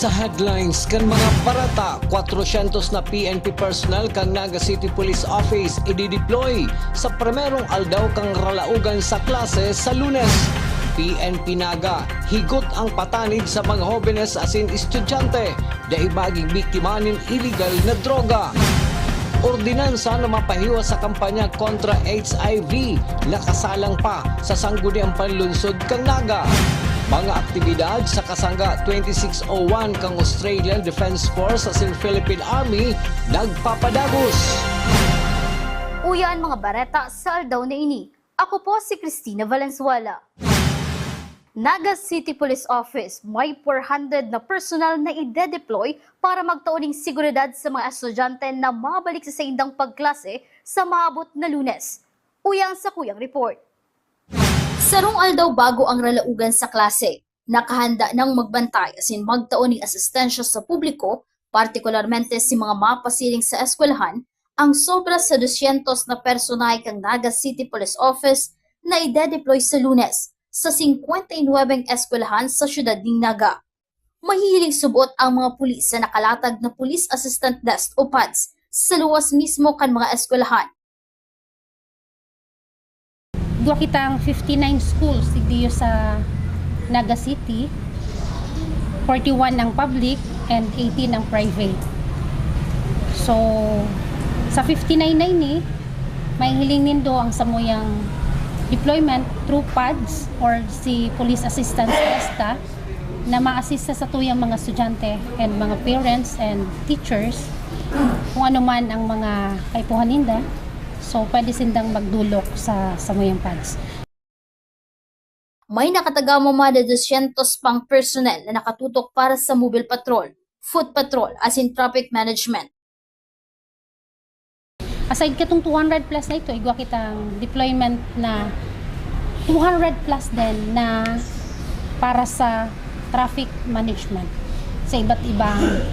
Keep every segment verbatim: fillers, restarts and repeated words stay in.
Sa headlines kan mga bareta, kwatrosyentos na P N P personnel kan Naga City Police Office idideploy sa primerong aldaw kan ralaogan sa klase sa Lunes. P N P Naga, higot ang patanid sa mga hobenes asin estudyante, dai baging biktima nin iligal na droga. Ordinansa na mapahiwas sa kampanya kontra H I V nakasalang pa sa Sangguniang Panlunsod kan Naga. Mga aktibidad sa Kasangga twenty-six oh one kan Australian Defense Force asin Philippine Army nagpapadagos. Uyan mga bareta sa aldaw na ini. Ako po si Christina Valenzuela. Naga City Police Office, may four hundred na personal na ide-deploy para magtao ning seguridad sa mga estudyante na mabalik sa saindang pagklase sa maabot na Lunes. Uyan sa kuyang report. Sarong aldaw bago ang ralaogan sa klase, nakahanda nang magbantay asin magtao ning asistensya sa publiko, partikularmente si mga mapasiring sa eskwelahan, ang sobra sa dosyentos na personay kan Naga City Police Office na ide-deploy sa Lunes sa singkwenta y nuwebeng eskwelahan sa siyudad nin Naga. Mahihiling subot ang mga pulis sa nakalatag na Police Assistant Desk o pads sa luwas mismo kan mga eskwelahan. Duwa kitang fifty-nine schools digdiyo sa Naga City, forty-one ang public and eighteen ang private. So, sa fifty-nine na ini, mahihiling nindo ang samuyang deployment through pads or si Police Assistance Desk na maasista sa tuyang mga estudyante and mga parents and teachers kung ano man ang mga kaipuhan ninda. So, pwede sindang magdulok sa samuyang pads. May nakatagama man na dosyentos pang personnel na nakatutok para sa mobile patrol, foot patrol, asin traffic management. Aside katong two hundred plus na ito, igwa kitang deployment na two hundred plus din na para sa traffic management sa iba't ibang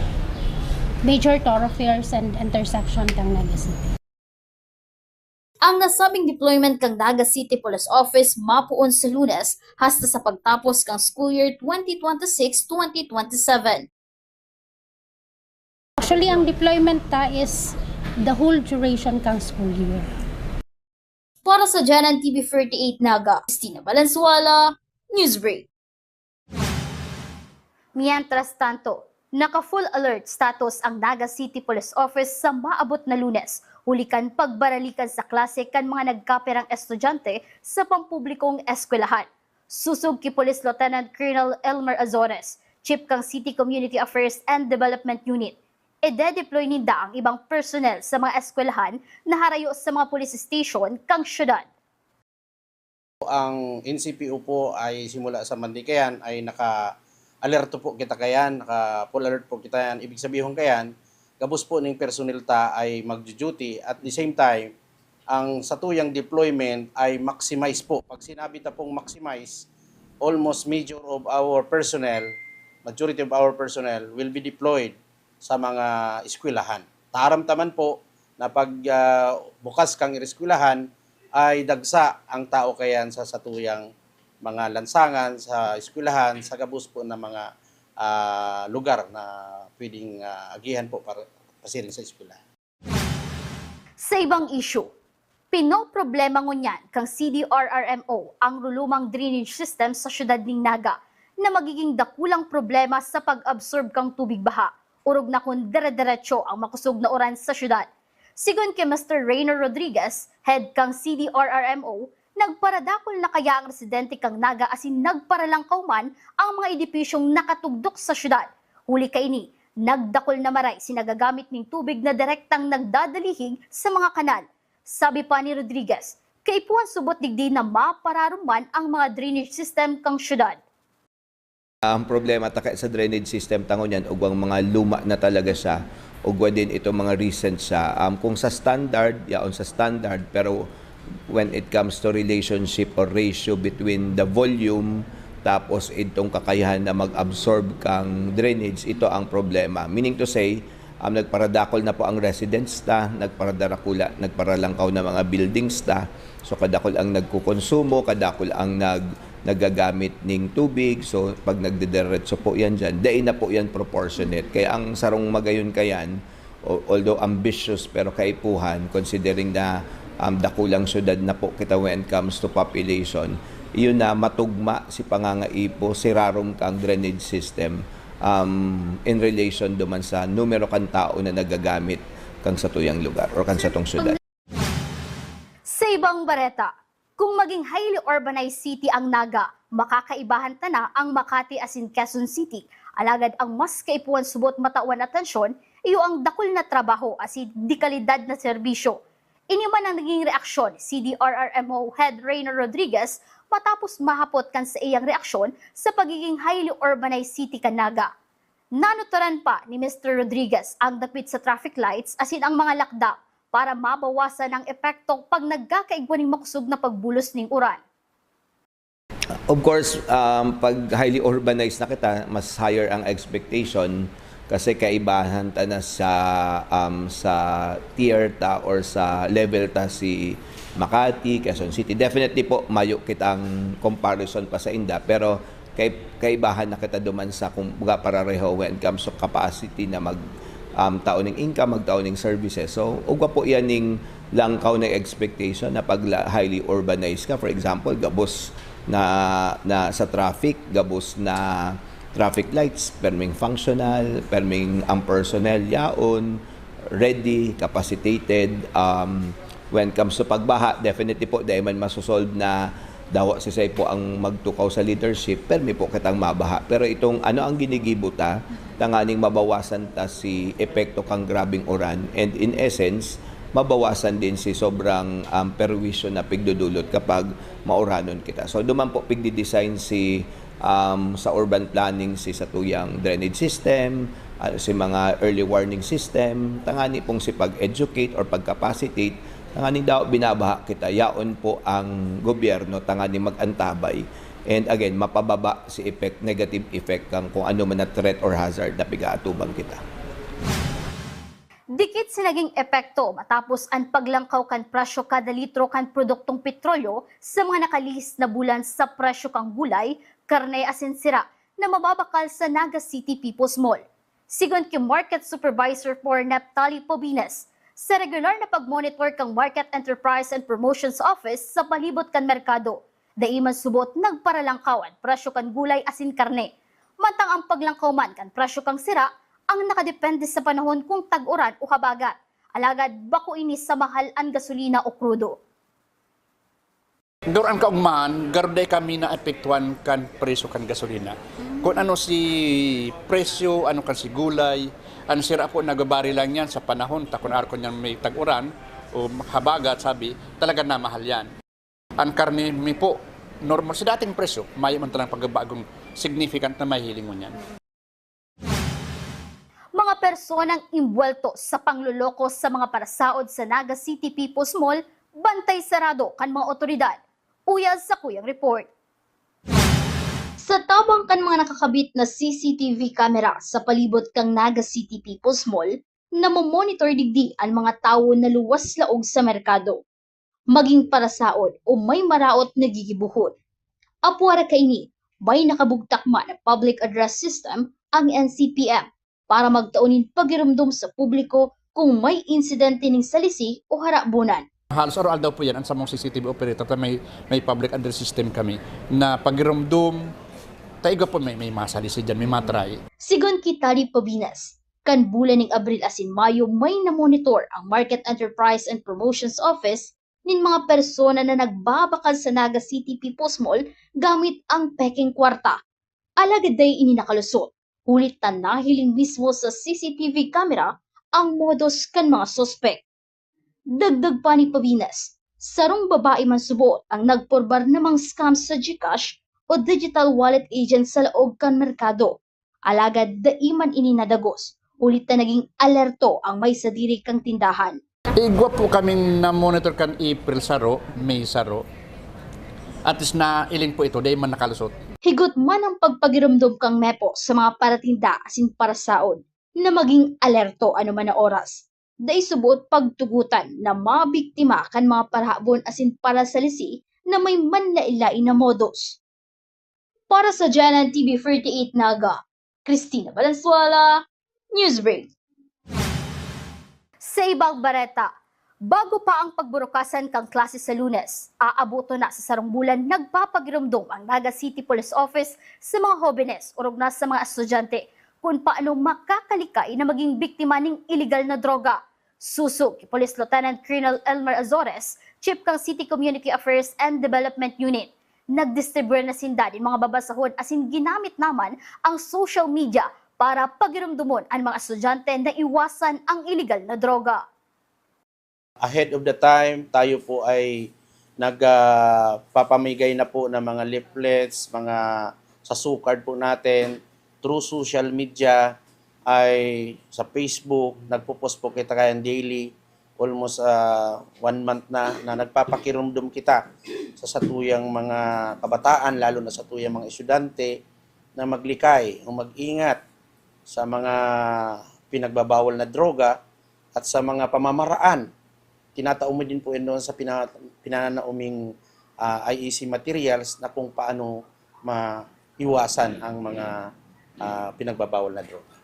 major thoroughfares and intersection kang Naga City. Ang nasabing deployment kan Naga City Police Office mapoon sa Lunes hasta sa pagtapos kan school year twenty twenty-six, twenty twenty-seven. Actually, ang deployment ta is the whole duration kang school year. Para sa Janan T V forty-eight Naga, Christina Valenzuela, Newsbreak. Mientras tanto, naka-full alert status ang Naga City Police Office sa maabot na Lunes, huli kan pagbaralikan sa klase kan mga nagkapirang estudyante sa pampublikong eskwelahan. Sosog ki Police Lieutenant Colonel Elmer Azores, Chief kan City Community Affairs and Development Unit, ide-deploy ninda ang ibang personnel sa mga eskwelahan na harayo sa mga police station kang syudad. Ang N C P O po ay simula sa Monday kayan ay naka-alerto po kita kayan, naka-full alert po kita yan. Ibig sabihin kayan, gabos po ning personnel ta ay magdu-duty. At the same time, ang satuyang deployment ay maximize po. Pag sinabi ta pong maximize, almost major of our personnel, majority of our personnel will be deployed sa mga eskwelahan. Taram ta man po na pag, ah, bukas kang eskwelahan ay dagsa ang tao kayan sa satuyang mga lansangan, sa eskwelahan, sa gabos po na mga, ah, lugar na pwedeng, ah, agihan po para pasiring sa eskwelahan. Sa ibang isyu, pinoproblema ngunyan kang C D R R M O ang rulumang drainage system sa siyudad nin Naga na magiging dakulang problema sa pag-absorb kang tubig baha, orog na kun dire-diretso ang makusog na uran sa siyudad. Sigon ki Mister Reyner Rodriguez, head kang C D R R M O, nagparadakul na kaya ang residente kang Naga asin nagparalangkaw man ang mga edipisyong nakatugdok sa siyudad. Huli kaini, nagdakul na maray si nagagamit nin tubig na direktang nagdadalihig sa mga kanal. Sabi pa ni Rodriguez, kaipuhan subot digdi na mapararom man ang mga drainage system kang siyudad. Ang problema ta kay sa drainage system ta ngunyan, ugwang mga luma na talaga siya, ugwa din itong mga recent siya. Um, kung sa standard, yaon sa standard, pero when it comes to relationship or ratio between the volume tapos itong kakayahan na mag-absorb kang drainage, ito ang problema. Meaning to say, um, nagparadakol na po ang residents ta, nagparadarakula, nagparalangkaw na mga buildings ta. So, kadakol ang nagkukonsumo, kadakol ang nag- nagagamit ning tubig. So, pag nagdidiretso po yan dyan, dai na po yan proportionate. Kaya ang sarong magayon kayan, o-, although ambitious, pero kaipuhan, considering na, um, dakulang syudad na po kita when it comes to population, yun na matugma si pangangaipo, sirarom kang drainage system, um, in relation duman sa numero kan tao na nagagamit kan satuyang lugar or kan satong syudad. Sa ibang bareta, kung maging highly urbanized city ang Naga, makakaibahan ta na ang Makati asin Quezon City. Alagad ang mas kaipuhan subot matawan atensyon, iyo ang dakul na trabaho asin dekalidad na serbisyo. Ini man ang naging reaksyon si D R R M O Head Reyna Rodriguez matapos mahapot kan saiyang reaksyon sa pagiging highly urbanized city kan Naga. Nanuturan pa ni Mister Rodriguez ang dapit sa traffic lights asin ang mga lakda para mabawasan ang epekto pag nagkakaigwa nin makosog na pagbulos nin uran. Of course, um, pag highly urbanized na kita, mas higher ang expectation kasi kaibahan ta na sa, um, sa tier ta or sa level ta si Makati, Quezon City. Definitely po, mayo kitang comparison pa sa inda, pero kay-, kaibahan na kita duman sa, kumbaga, parareho when it comes to capacity na mag, um, tao ning income, magtao ning services. So, ugwa po yan ning langkaw na expectation na pag la-, highly urbanized ka. For example, gabos na, na sa traffic, gabos na traffic lights, perming functional, perming ang personnel yaon, ready, capacitated, um, when it comes to pagbaha, definitely po, dai man masosolve na dawa si Sai po ang magtukaw sa leadership, permi po kitang mabaha. Pero itong ano ang ginigibo ta, tanganing mabawasan ta si epekto kang grabing uran, and in essence, mabawasan din si sobrang, um, perwisyo na pigdudulot kapag mauranon kita. So, duman po pigdi-design si, um, sa urban planning si satuyang drainage system, ah, si mga early warning system, tangani pong si pag-educate or pag-capacitate, tanganing daw binabaha kita, yaon po ang gobyerno, tanganing mag-antabay. And again, mapababa si effect, negative effect kang kung ano man na threat or hazard na pigaatubang kita. Dikit si naging epekto matapos an paglangkaw kan presyo kada litro kan produktong petrolyo sa mga nakalihis na bulan sa presyo kan gulay, karne asin sira na mababakal sa Naga City People's Mall. Sigon ki Market Supervisor four Neptali Pobines, sa regular na pagmonitor kan Market Enterprise and Promotions Office sa palibot kan merkado, dai man subot nagparalangkaw an presyo kan gulay asin karne. Mantang ang paglangkaw man kan presyo kan sira ang nakadepende sa panahon kung tag-uran o habagat. Alagad bako ini sa mahal an gasolina o krudo. Garo an kaugmahan, garo dai kami naapektuhan kan presyo kan gasolina. Kung ano si presyo, ano kan si gulay, an sira po nagbabari lang yan sa panahon, ta kun arog niyan may tag-uran o habagat, sabi, talaga namahal yan. An karne mi po, normal sa dating presyo, mayo man talagang pagbagong significant na mahihiling ngunyan. Mga personang imbuwelto sa pangloloko sa mga parasaod sa Naga City People's Mall, bantay sarado kan mga otoridad. Uya sa kuyang report. Sa tabang kan mga nakakabit na C C T V camera sa palibot kan Naga City People's Mall, namomonitor digdi an mga tawo na luwas laog sa merkado, magin parasaod o may maraot na gigibohon. Apwara kaini, may nakabugtak man na public address system ang N C P M para magtao nin pagiromdom sa publiko kung may insidente nin salisi o harabonan. Halos araw-aldaw po yan, ang samong C C T V operator, ta may, may public address system kami na pagiromdom, ta igwa po may, may masalisi dyan, may matry. Sigon ki Tali Pabinas, kan bulan ning Abril asin Mayo, may namonitor ang Market Enterprise and Promotions Office nin mga persona na nagbabakal sa Naga City People's Mall gamit ang pekeng kwarta. Alagad dai ini nakalusot, huli ta nahiling mismo sa C C T V camera ang modus kan mga suspek. Dagdag pa ni Pabinas, sarong babae man subot ang nagporbar na mang-scam sa GCash o digital wallet agent sa laog kan merkado. Alagad dai man ini nadagos, huli ta naging alerto ang may sadiri kang tindahan. Igwa po kaming na-monitor kan April saro, May saro. At least nailing po ito, dai man nakalusot. Higot man ang pagpagiromdom kan MEPO sa mga paratinda asin parasaod na maging alerto anoman na oras. Dai subot pagtugotan na mabiktima kan mga parahabon asin parasalisi na may manlain-lain na modus. Para sa G N N T V forty-eight Naga, Christina Valenzuela, Newsbreak. Sa ibang bareta, bago pa ang pagburukasan kan klase sa Lunes, aaboton na sa sarong bulan nagpapagiromdom ang Naga City Police Office sa mga hobenes, orog na sa mga estudyante, kun paano makakalikay na maging biktima nin iligal na droga. Suso ki Police Lieutenant Colonel Elmer Azores, Chief kan City Community Affairs and Development Unit, nagdistribuyar na sinda nin mga babasahon asin ginamit naman ang social media para pagiromdomon an mga estudyante na iwasan ang iligal na droga. Ahead of the time, tayo po ay nag, ah, papamigay na po ng mga leaflets, mga sa sukad po natin, through social media, ay sa Facebook, nagpo-post po kita kayan daily, almost, ah, one month na, na nagpapakiromdom kita sa satuyang mga kabataan, lalo na sa satuyang mga estudyante, na maglikay o mag-ingat sa mga pinagbabawal na droga at sa mga pamamaraan. Tinatao mo din po yun doon sa pina-, pinanaoming, ah, I E C materials na kung paano maiwasan ang mga, ah, pinagbabawal na droga.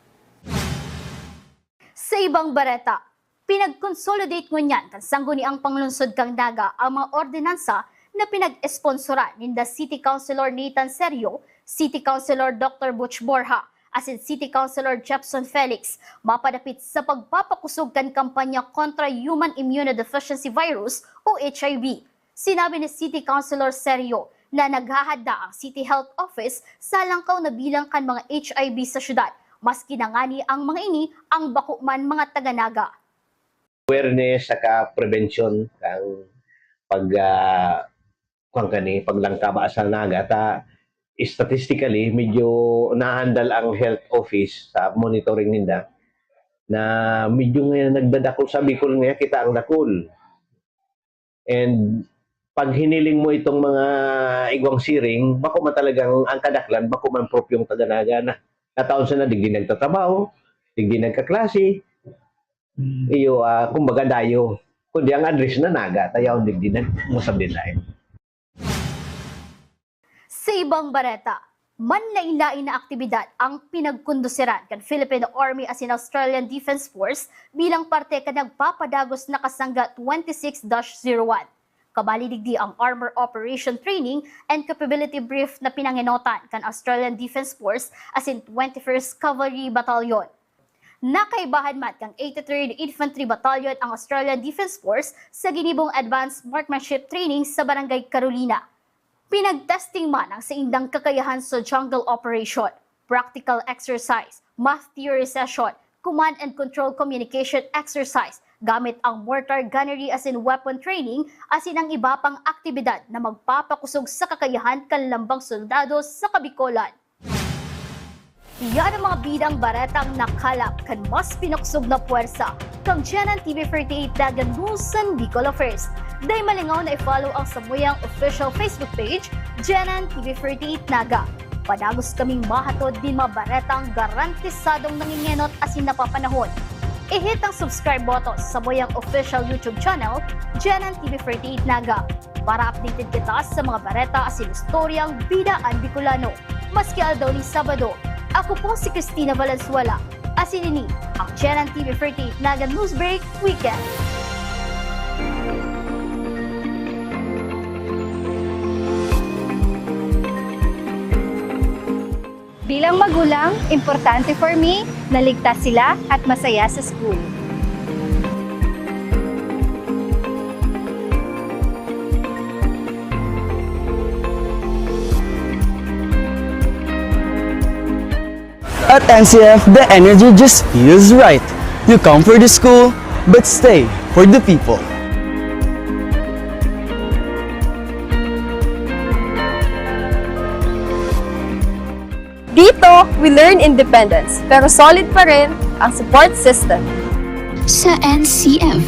Sa ibang bareta, pinag-consolidate ngunyan kan Sangguniang Panglungsod kan Naga ang mga ordinansa na pinag-esponsoran ninda City Councilor Nathan Serio, City Councilor Doctor Butch Borja, asin City Councilor Jepson Felix, mapadapit sa pagpapakosog kan kampanya kontra Human Immunodeficiency Virus o H I V. Sinabi ni City Councilor Serio na naghahanda ang City Health Office sa langkaw na bilang kan mga H I V sa syudad, maski na ngani ang mga ini ang bako man mga taga-Naga. Awareness saka prevention kan pag, ah, kuwan kani, paglangkaba sa Naga ta statistically medyo nahandal ang health office sa monitoring ninda na medyo nga nagdadakul sa Bicol nga kita ang dakul. And pag hiniling mo itong mga igwang siring, bako man talagang ang kadaklan, bako man propyong taga-Naga na. Nataon sana, digdi nagtatrabaho, digdi nagkaklase. Mm. Iyo, ah, kumbaga dayo. Kundi ang address na Naga, tayaw digdi nag-, musab din lain. Sa ibang bareta, manlain-lain na aktibidad ang pinagkondusiran kan Philippine Army asin Australian Defense Force bilang parte kan nagpapadagos na Kasangga twenty-six dash zero one. Kabali digdi ang Armor Operation Training and Capability Brief na pinangenotan kan Australian Defense Force asin twenty-first Cavalry Battalion. Nakaibahan man kan eighty-third Infantry Battalion ang Australian Defense Force sa ginibong Advanced Marksmanship Training sa Barangay Carolina. Pinag-testing man ang saindang kakayahan sa jungle operation, practical exercise, math theory session, command and control communication exercise, gamit ang mortar gunnery asin weapon training, asin ang iba pang aktibidad na magpapakosog sa kakayahan kan lambang soldado sa Kabicolan. Iyan ang mga bidang baretang nakalap kan mas pinuksob na puwersa kan G N N T V forty-eight Naga News and Bicol Affairs. Dai malingaw na i-follow ang samuyang official Facebook page, G N N T V forty-eight Naga. Padagos kaming mahatod nin mga baretang garantisadong nangingenot asin napapanahon. I-hit ang subscribe button sa samuyang official YouTube channel, G N N T V forty-eight Naga, para updated kita sa mga bareta asin istoryang bida an Bicolano. Maski aldaw nin Sabado, ako po si Christina Valenzuela, asin ini ang G N N T V forty-eight Naga News Break Weekend. Bilang magulang, importante for me na ligtas sila at masaya sa school. At N C F, the energy just feels right. You come for the school, but stay for the people. Dito, we learn independence, pero solid pa rin ang support system. Sa N C F,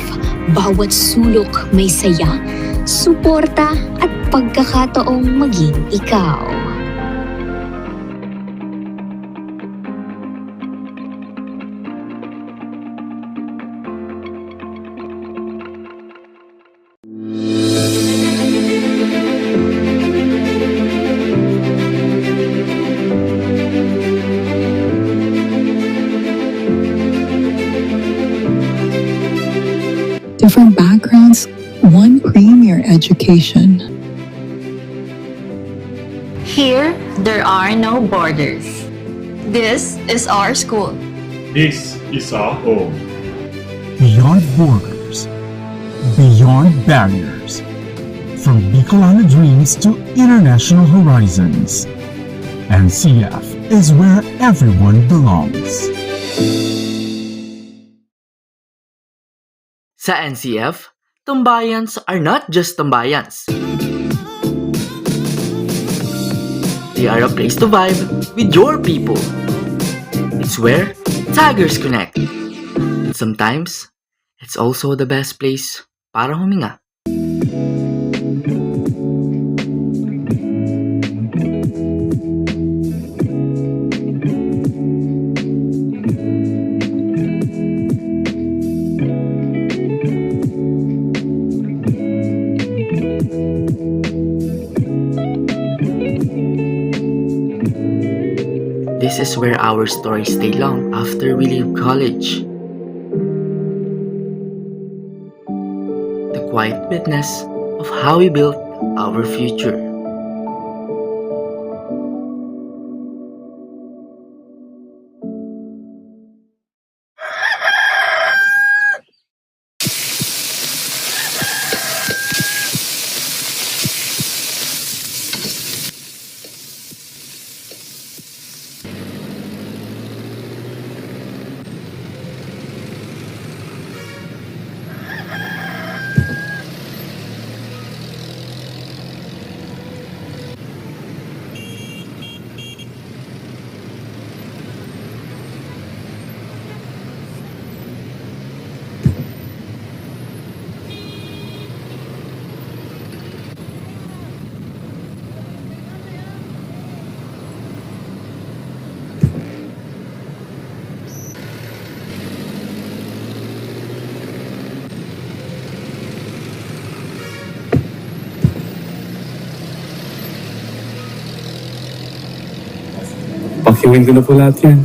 bawat sulok may saya, suporta at pagkakataong maging ikaw. Different backgrounds, one premier education. Here, there are no borders. This is our school. This is our home. Beyond borders, beyond barriers, from Bicolano dreams to international horizons, N C F is where everyone belongs. Sa N C F, tambayans are not just tambayans. They are a place to vibe with your people. It's where Tigers connect. And sometimes, it's also the best place para huminga. This is where our stories stay long after we leave college. The quiet witness of how we built our future. Pakiuwin ko na po lahat yan.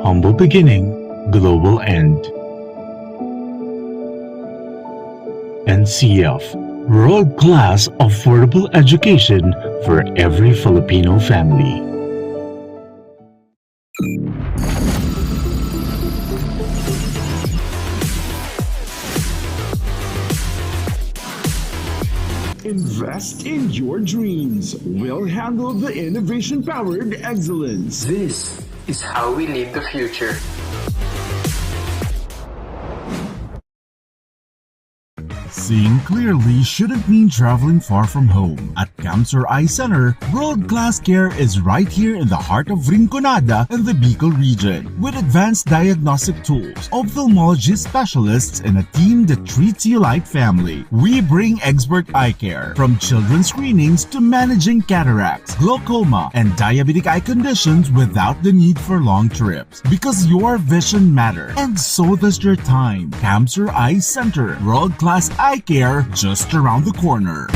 Humble beginning, global end. N C F, world-class affordable education for every Filipino family. Invest in your dreams. We'll handle the innovation powered excellence. This is how we lead the future. Seeing clearly shouldn't mean traveling far from home. At Camsur Eye Center, world-class care is right here in the heart of Rinconada and the Bicol region. With advanced diagnostic tools, ophthalmology specialists, and a team that treats you like family, we bring expert eye care. From children's screenings to managing cataracts, glaucoma, and diabetic eye conditions without the need for long trips. Because your vision matters, and so does your time. Camsur Eye Center, world-class eye care just around the corner.